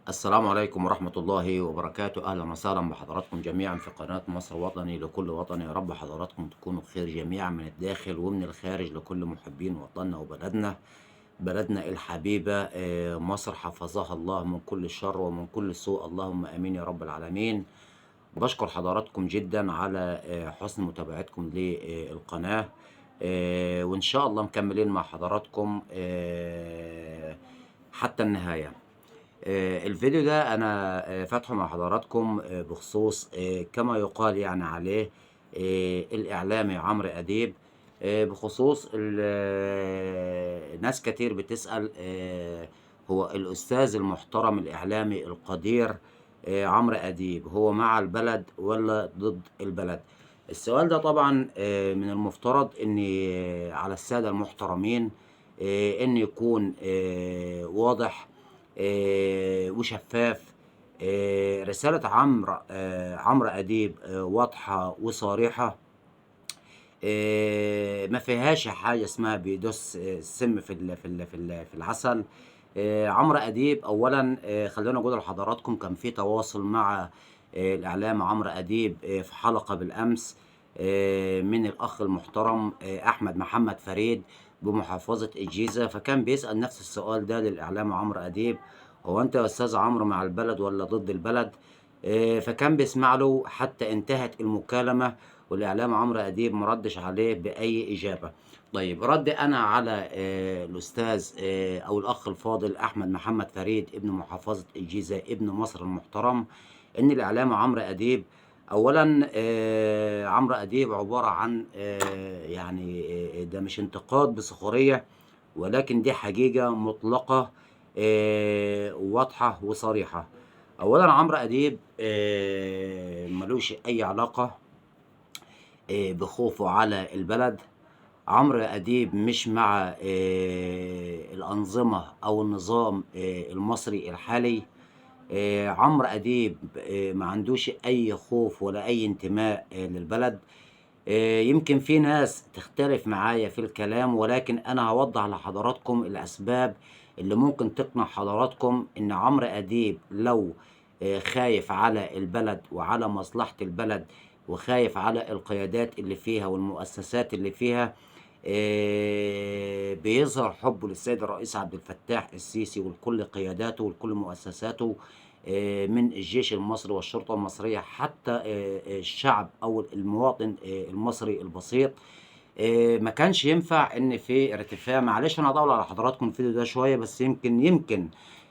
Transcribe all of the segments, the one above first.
السلام عليكم ورحمة الله وبركاته. أهلا وسهلا بحضراتكم جميعا في قناة مصر وطني لكل وطني. يا رب حضراتكم تكونوا بخير جميعا من الداخل ومن الخارج، لكل محبين وطننا وبلدنا، بلدنا الحبيبة مصر، حفظها الله من كل شر ومن كل سوء، اللهم آمين يا رب العالمين. بشكر حضراتكم جدا على حسن متابعتكم للقناة، وإن شاء الله مكملين مع حضراتكم حتى النهاية. الفيديو ده أنا فاتحه مع حضراتكم بخصوص كما يقال يعني عليه الإعلامي عمرو أديب، بخصوص ناس كتير بتسأل هو الأستاذ المحترم الإعلامي القدير عمرو أديب هو مع البلد ولا ضد البلد؟ السؤال ده طبعا من المفترض إن على السادة المحترمين إن يكون واضح وشفاف. رسالة عمرو أديب واضحة وصريحة، ما فيهاش حاجة اسمها بيدس السم في العسل. عمرو أديب أولا، خلينا نقول لحضراتكم كان في تواصل مع الإعلام عمرو أديب في حلقة بالأمس من الأخ المحترم أحمد محمد فريد بمحافظة الجيزة، فكان بيسأل نفس السؤال ده للإعلام عمرو أديب: هو أنت يا أستاذ عمرو مع البلد ولا ضد البلد؟ فكان بيسمع له حتى انتهت المكالمة، والإعلام عمرو أديب مردش عليه بأي إجابة. طيب رد أنا على الأستاذ أو الأخ الفاضل أحمد محمد فريد ابن محافظة الجيزة ابن مصر المحترم، إن الإعلام عمرو أديب أولا، عمرو أديب عبارة عن ده مش انتقاد بسخرية، ولكن دي حقيقة مطلقة واضحة وصريحة. أولا عمرو أديب ملوش أي علاقة بخوفه على البلد. عمرو أديب مش مع الأنظمة أو النظام المصري الحالي. عمرو أديب ما عندوش أي خوف ولا أي انتماء للبلد. يمكن في ناس تختلف معايا في الكلام، ولكن أنا هوضح لحضراتكم الأسباب اللي ممكن تقنع حضراتكم إن عمرو أديب لو خايف على البلد وعلى مصلحة البلد وخايف على القيادات اللي فيها والمؤسسات اللي فيها، بيظهر حبه للسيد الرئيس عبد الفتاح السيسي ولكل قياداته ولكل مؤسساته، من الجيش المصري والشرطة المصرية حتى الشعب أو المواطن المصري البسيط. ما كانش ينفع إن في ارتفاع. معلش أنا هطول على حضراتكم الفيديو ده شوية، بس يمكن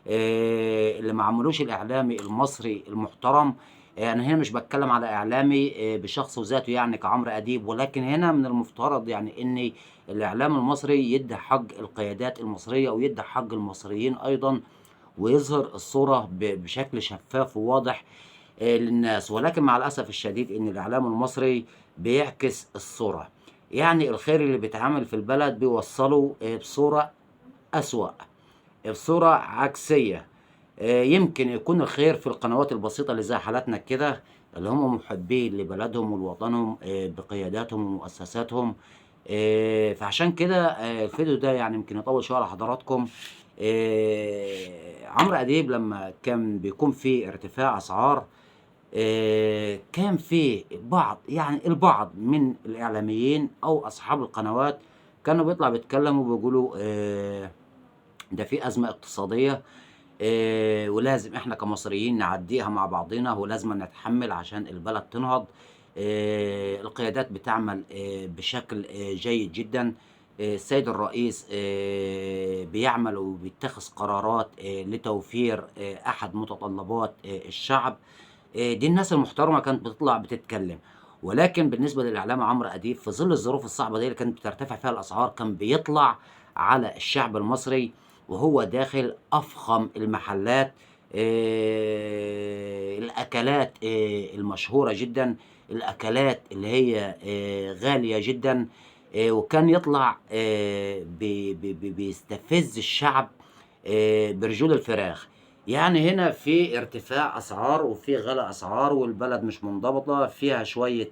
اللي ما عملوش الإعلامي المصري المحترم. أنا هنا مش بتكلم على إعلامي بشخصه وذاته يعني كعمرو أديب، ولكن هنا من المفترض يعني إن الإعلام المصري يدي حق القيادات المصرية ويدي حق المصريين أيضا، ويظهر الصورة بشكل شفاف وواضح للناس. ولكن مع الأسف الشديد إن الإعلام المصري بيعكس الصورة، يعني الخير اللي بيتعمل في البلد بيوصله بصورة أسوأ، بصورة عكسية. يمكن يكون الخير في القنوات البسيطة اللي زي حالاتنا كده، اللي هم محبين لبلدهم ولوطنهم بقياداتهم ومؤسساتهم. فعشان كده الفيديو ده يعني يمكن يطول شوية على حضراتكم. عمرو أديب لما كان بيكون في ارتفاع أسعار، كان في بعض، يعني البعض من الإعلاميين أو أصحاب القنوات كانوا بيطلع بيتكلموا وبيقولوا ده في أزمة اقتصادية، ولازم احنا كمصريين نعديها مع بعضنا، ولازم نتحمل عشان البلد تنهض. القيادات بتعمل بشكل جيد جدا، السيد الرئيس بيعمل وبيتخذ قرارات لتوفير أحد متطلبات الشعب. دي الناس المحترمة كانت بتطلع بتتكلم. ولكن بالنسبة للإعلام عمرو أديب في ظل الظروف الصعبة دي اللي كانت بترتفع فيها الأسعار، كان بيطلع على الشعب المصري وهو داخل أفخم المحلات، الأكلات المشهورة جدا، الأكلات اللي هي غالية جدا، وكان يطلع بيستفز الشعب برجول الفراخ. يعني هنا في ارتفاع أسعار وفي غلاء أسعار، والبلد مش منضبطة، فيها شوية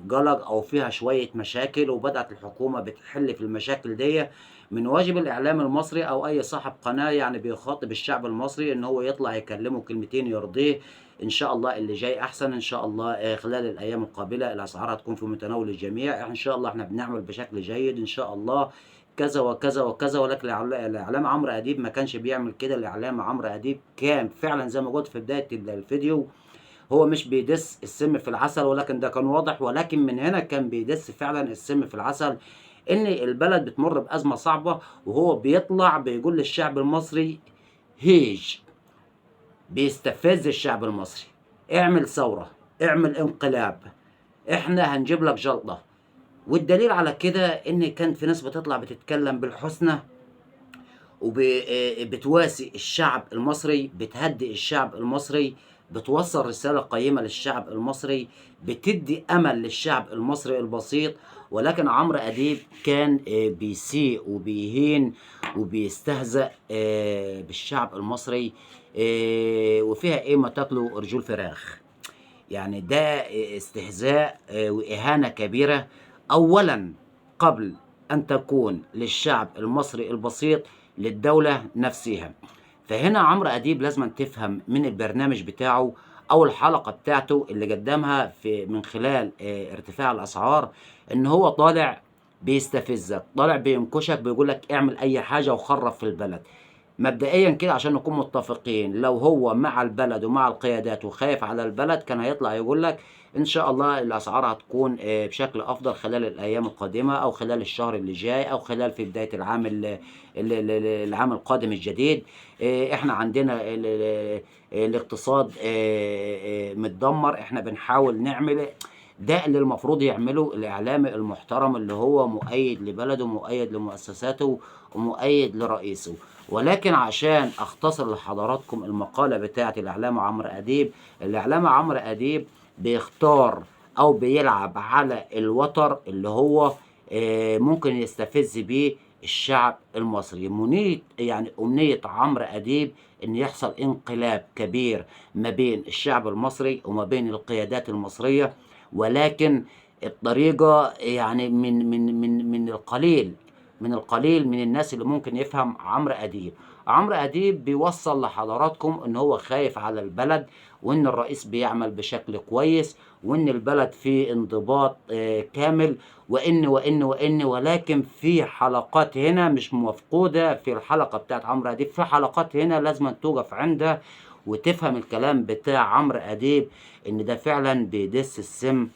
قلق أو فيها شوية مشاكل، وبدأت الحكومة بتحل في المشاكل دي. من واجب الإعلام المصري أو أي صاحب قناة يعني بيخاطب الشعب المصري إن هو يطلع يكلمه كلمتين يرضيه. إن شاء الله اللي جاي أحسن، إن شاء الله خلال الأيام القابلة الأسعار هتكون في متناول الجميع، إن شاء الله إحنا بنعمل بشكل جيد، إن شاء الله كذا وكذا وكذا. ولكن الإعلام عمرو أديب ما كانش بيعمل كده. الإعلام عمرو أديب كان فعلا زي ما قلت في بداية الفيديو هو مش بيدس السم في العسل، ولكن ده كان واضح، ولكن من هنا كان بيدس فعلا السم في العسل، ان البلد بتمر بأزمة صعبة، وهو بيطلع بيقول للشعب المصري هيج، بيستفز الشعب المصري، اعمل ثورة، اعمل انقلاب، احنا هنجيب لك جلطة. والدليل على كده ان كان في ناس بتطلع بتتكلم بالحسنى وبتواسي الشعب المصري، بتهدئ الشعب المصري، بتوصل رسالة قيمة للشعب المصري، بتدي أمل للشعب المصري البسيط. ولكن عمرو أديب كان بيسيء وبيهين وبيستهزأ بالشعب المصري، وفيها إيه ما تاكلوا رجول فراخ. يعني ده استهزاء وإهانة كبيرة، أولا قبل أن تكون للشعب المصري البسيط، للدولة نفسها. فهنا عمرو أديب لازم تفهم من البرنامج بتاعه أو الحلقة بتاعته اللي قدمها في من خلال ارتفاع الأسعار، إن هو طالع بيستفزك، طالع بينكشك، بيقولك اعمل أي حاجة وخرب في البلد. مبدئيا كده عشان نكون متفقين، لو هو مع البلد ومع القيادات وخايف على البلد كان هيطلع يقول لك ان شاء الله الاسعار هتكون بشكل افضل خلال الايام القادمة، او خلال الشهر اللي جاي، او خلال في بداية العام العام القادم الجديد. احنا عندنا الاقتصاد متدمر، احنا بنحاول نعمل ده اللي المفروض يعمله الاعلام المحترم اللي هو مؤيد لبلده، مؤيد لمؤسساته، ومؤيد لرئيسه. ولكن عشان اختصر لحضراتكم المقالة بتاعت الاعلام عمرو اديب، الاعلام عمرو اديب بيختار او بيلعب على الوتر اللي هو ممكن يستفز بيه الشعب المصري. أمنية عمرو أديب إن يحصل انقلاب كبير ما بين الشعب المصري وما بين القيادات المصرية، ولكن الطريقة يعني من من من من القليل، من القليل من الناس اللي ممكن يفهم عمرو أديب. عمرو أديب بيوصل لحضراتكم إن هو خايف على البلد، وإن الرئيس بيعمل بشكل كويس، وإن البلد في انضباط كامل، وإن وإن وإن، ولكن في حلقات هنا مش مفقودة في الحلقة بتاعت عمرو أديب، في حلقات هنا لازم توقف عندها وتفهم الكلام بتاع عمرو أديب إن ده فعلا بيدس السم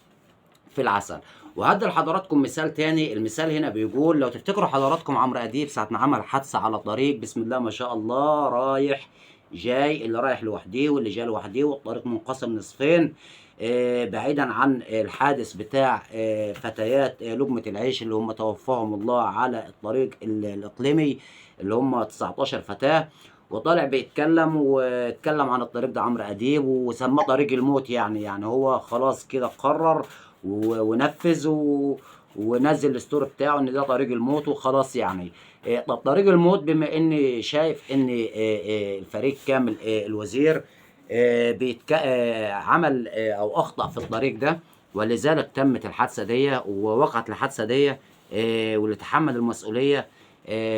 في العسل. وهدي لحضراتكم مثال تاني. المثال هنا بيقول لو تفتكروا حضراتكم عمرو أديب ساعة ما عمل حادثة على طريق، بسم الله ما شاء الله، رايح جاي، اللي رايح لوحده واللي جاي لوحده، والطريق منقسم نصفين، بعيدا عن الحادث بتاع فتيات لقمة العيش اللي هم توفاهم الله على الطريق الإقليمي اللي هم 19 فتاة. وطالع بيتكلم واتكلم عن الطريق ده عمرو أديب وسماه طريق الموت، يعني هو خلاص كده قرر ونفذ ونزل ال story بتاعه ان ده طريق الموت وخلاص. يعني طب طريق الموت بما اني شايف ان الفريق كامل الوزير عمل او اخطأ في الطريق ده، ولذلك تمت الحادثة دي ووقعت الحادثة دي، واللي تحمل المسؤولية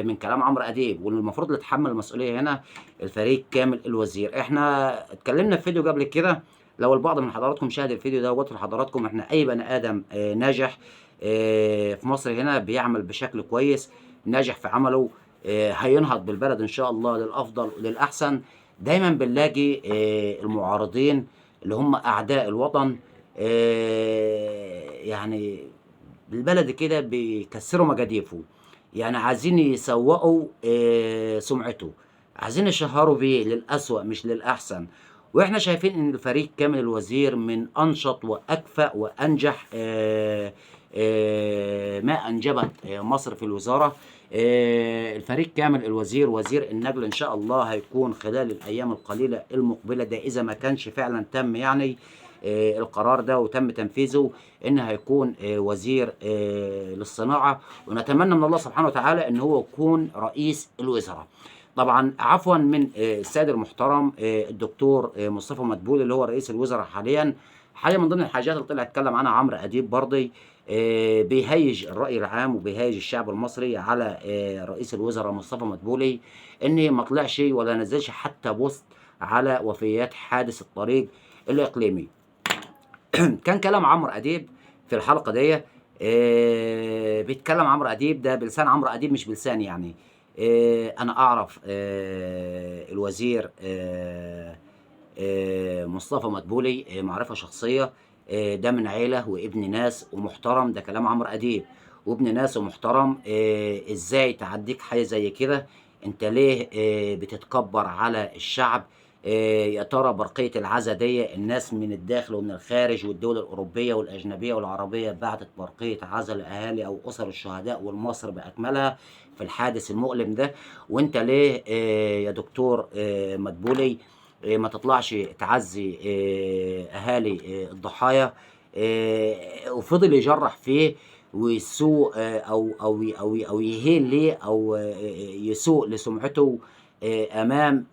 من كلام عمرو أديب، واللي المفروض اللي يتحمل المسؤولية هنا الفريق كامل الوزير. احنا اتكلمنا في فيديو قبل كده، لو البعض من حضراتكم شاهد الفيديو ده وقلت لحضراتكم احنا اي بني ادم ناجح في مصر هنا بيعمل بشكل كويس، ناجح في عمله، هينهض بالبلد ان شاء الله للافضل وللاحسن. دايما بنلاقي المعارضين اللي هم اعداء الوطن، يعني بالبلد كده بيكسروا مجاديفه، يعني عايزين يسوقوا سمعته، عايزين يشهروا بيه للأسوأ مش للأحسن. واحنا شايفين ان الفريق كامل الوزير من انشط واكفأ وانجح ما انجبت مصر في الوزارة. الفريق كامل الوزير وزير النقل ان شاء الله هيكون خلال الايام القليلة المقبلة، ده اذا ما كانش فعلا تم القرار ده وتم تنفيذه، ان هيكون وزير للصناعة، ونتمنى من الله سبحانه وتعالى ان هو يكون رئيس الوزراء. طبعا عفوا من السيد المحترم الدكتور مصطفى مدبولي اللي هو رئيس الوزراء حاليا. حاجة من ضمن الحاجات اللي طلع اتكلم عنها عمرو اديب برضي، بيهيج الرأي العام وبيهيج الشعب المصري على رئيس الوزراء مصطفى مدبولي، ان ما طلعش ولا نزلش حتى بوست على وفيات حادث الطريق الإقليمي. كان كلام عمرو أديب في الحلقة دي، بيتكلم عمرو أديب ده بلسان عمرو أديب مش بلسان يعني. أنا أعرف الوزير مصطفى مدبولي معرفة شخصية، ده من عيلة وابن ناس ومحترم. ده كلام عمرو أديب، وابن ناس ومحترم. ازاي تعديك حاجة زي كده؟ انت ليه بتتكبر على الشعب؟ يا ترى برقية العزا دي الناس من الداخل ومن الخارج والدول الأوروبية والأجنبية والعربية بعتت برقية عزا لأهالي أو أسر الشهداء والمصر بأكملها في الحادث المؤلم ده، وانت ليه يا دكتور مدبولي ما تطلعش تعزي أهالي الضحايا؟ وفضل يجرح فيه ويسوء أو أو أو أو يهين ليه أو يسوء لسمعته أمام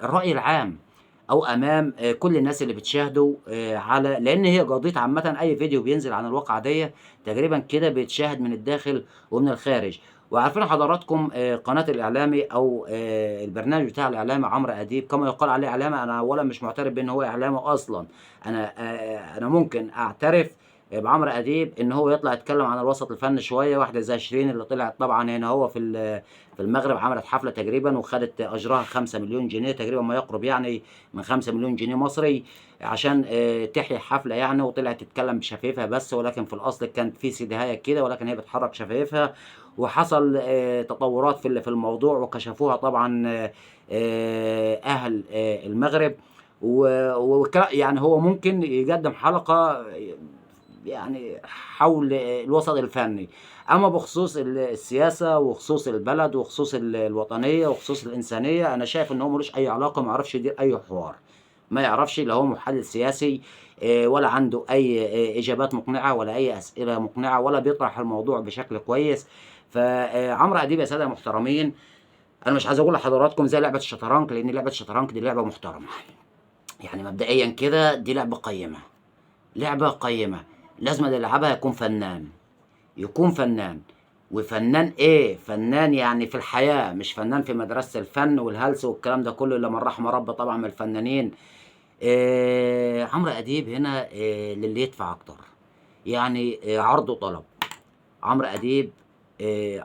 الرأي العام أو أمام كل الناس اللي بتشاهده، على لأن هي قضية عامة. أي فيديو بينزل عن الواقعة دي تقريبا كده بيتشاهد من الداخل ومن الخارج. وعارفين حضراتكم قناة الإعلامي أو البرنامج بتاع الإعلامي عمرو أديب، كما يقال عليه إعلامي، أنا أولا مش معترف بأن هو إعلامي أصلا. أنا ممكن أعترف بعمرو أديب إن هو يطلع يتكلم عن الوسط الفني شوية، واحدة زي شيرين اللي طلعت طبعا هنا هو في المغرب عملت حفلة تقريبا وخدت أجرها 5 مليون جنيه تقريبا، ما يقرب يعني من 5 مليون جنيه مصري، عشان تحيي حفلة يعني، وطلعت تتكلم بشفايفها بس، ولكن في الأصل كانت في سيديهاية كده، ولكن هي بتحرك شفايفها. وحصل تطورات في الموضوع وكشفوها طبعا أهل المغرب. يعني هو ممكن يقدم حلقة يعني حول الوسط الفني. أما بخصوص السياسة وخصوص البلد وخصوص الوطنية وخصوص الإنسانية، أنا شايف إن هو ملوش أي علاقة، ما يعرفش يدير أي حوار، ما يعرفش، لا هو محلل سياسي ولا عنده أي إجابات مقنعة ولا أي أسئلة مقنعة، ولا بيطرح الموضوع بشكل كويس. فعمرو أديب يا سادة محترمين، أنا مش عايز أقول لحضراتكم زي لعبة الشطرنج، لأن لعبة الشطرنج دي لعبة محترمة، يعني مبدئيا كده دي لعبة قيمة، لعبة قيمة، لازم اللي يلعبها يكون فنان، يكون فنان. وفنان ايه؟ فنان يعني في الحياة، مش فنان في مدرسة الفن والهلس والكلام ده كله، الا من رحم رب طبعا من الفنانين. عمرو أديب هنا للي يدفع اكتر، يعني عرض وطلب. عمرو أديب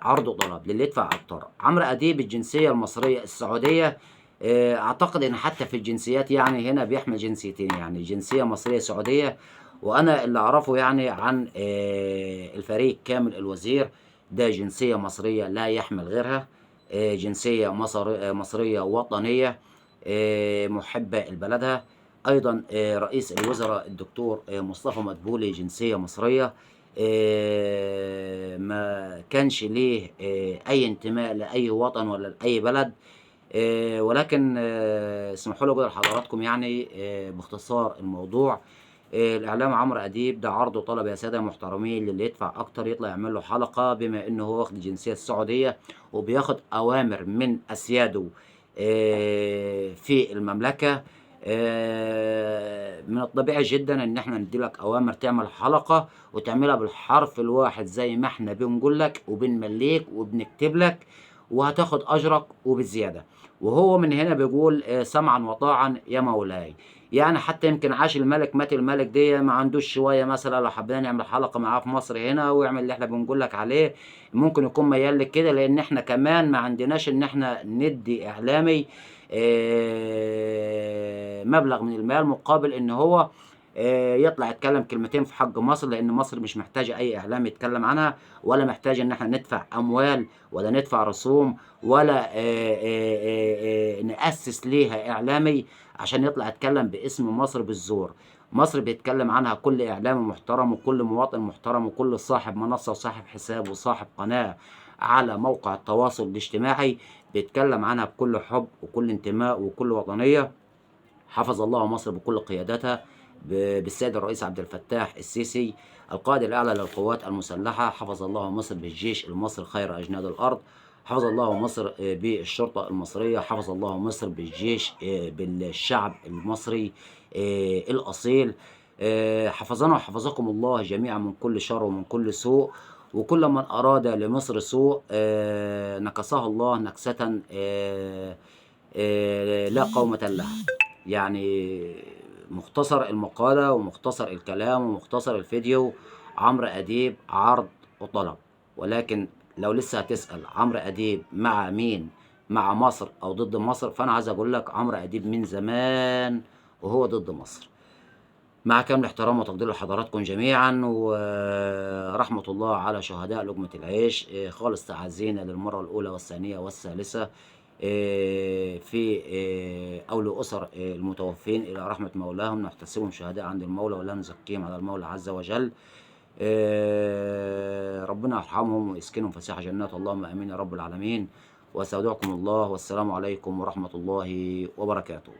عرض وطلب للي يدفع اكتر. عمرو أديب الجنسية المصرية السعودية، اعتقد ان حتى في الجنسيات يعني هنا بيحمل جنسيتين، يعني جنسية مصرية سعودية. وانا اللي اعرفه يعني عن الفريق كامل الوزير ده جنسية مصرية لا يحمل غيرها، جنسية مصرية وطنية، محبة لبلدها. ايضا رئيس الوزراء الدكتور مصطفى مدبولي جنسية مصرية، ما كانش ليه اي انتماء لاي وطن ولا لاي بلد، ولكن اسمحوا لي اقول لحضراتكم يعني باختصار الموضوع. الاعلام عمرو اديب ده عرض وطلب يا ساده محترمين، للي يدفع اكتر يطلع يعمل له حلقة، بما انه هو واخد الجنسية السعودية وبياخد اوامر من اسياده في المملكة. من الطبيعي جدا ان احنا ندي لك اوامر تعمل حلقة وتعملها بالحرف الواحد زي ما احنا بنقول لك وبنمليك وبنكتب لك، وهتاخد اجرك وبزياده. وهو من هنا بيقول سمعا وطاعا يا مولاي. يعني حتى يمكن عاش الملك مات الملك دي ما عندوش شوية، مثلا لو حبينا نعمل حلقة معاه في مصر هنا ويعمل اللي احنا بنقول لك عليه، ممكن يكون ميال لك كده، لان احنا كمان ما عندناش ان احنا ندي اعلامي مبلغ من المال مقابل ان هو يطلع يتكلم كلمتين في حق مصر، لان مصر مش محتاجه اي اعلام يتكلم عنها، ولا محتاجه ان احنا ندفع اموال ولا ندفع رسوم ولا نأسس ليها اعلامي عشان يطلع يتكلم باسم مصر بالزور. مصر بيتكلم عنها كل اعلامي محترم وكل مواطن محترم وكل صاحب منصة وصاحب حساب وصاحب قناة على موقع التواصل الاجتماعي، بيتكلم عنها بكل حب وكل انتماء وكل وطنية. حفظ الله مصر بكل قيادتها، بالسيد الرئيس عبد الفتاح السيسي القائد الأعلى للقوات المسلحة. حفظ الله مصر بالجيش المصري خير أجناد الأرض. حفظ الله مصر بالشرطة المصرية. حفظ الله مصر بالجيش، بالشعب المصري الأصيل. حفظنا وحفظكم الله جميعا من كل شر ومن كل سوء، وكل من أراد لمصر سوء نكسها الله نكسة لا قومة لها. يعني مختصر المقالة ومختصر الكلام ومختصر الفيديو، عمرو أديب عرض وطلب. ولكن لو لسه هتسأل عمرو أديب مع مين، مع مصر أو ضد مصر، فأنا عايز أقول لك عمرو أديب من زمان وهو ضد مصر. مع كامل احترام وتقدير لحضراتكم جميعا، ورحمة الله على شهداء لقمة العيش. خالص تعزينا للمرة الأولى والثانية والثالثة في أو لأسر المتوفين إلى رحمة مولاهم، نحتسبهم شهداء عند المولى ولا نزكيهم على المولى عز وجل. ربنا يرحمهم ويسكنهم فسيح جنات، اللهم آمين يا رب العالمين. واستودعكم الله، والسلام عليكم ورحمة الله وبركاته.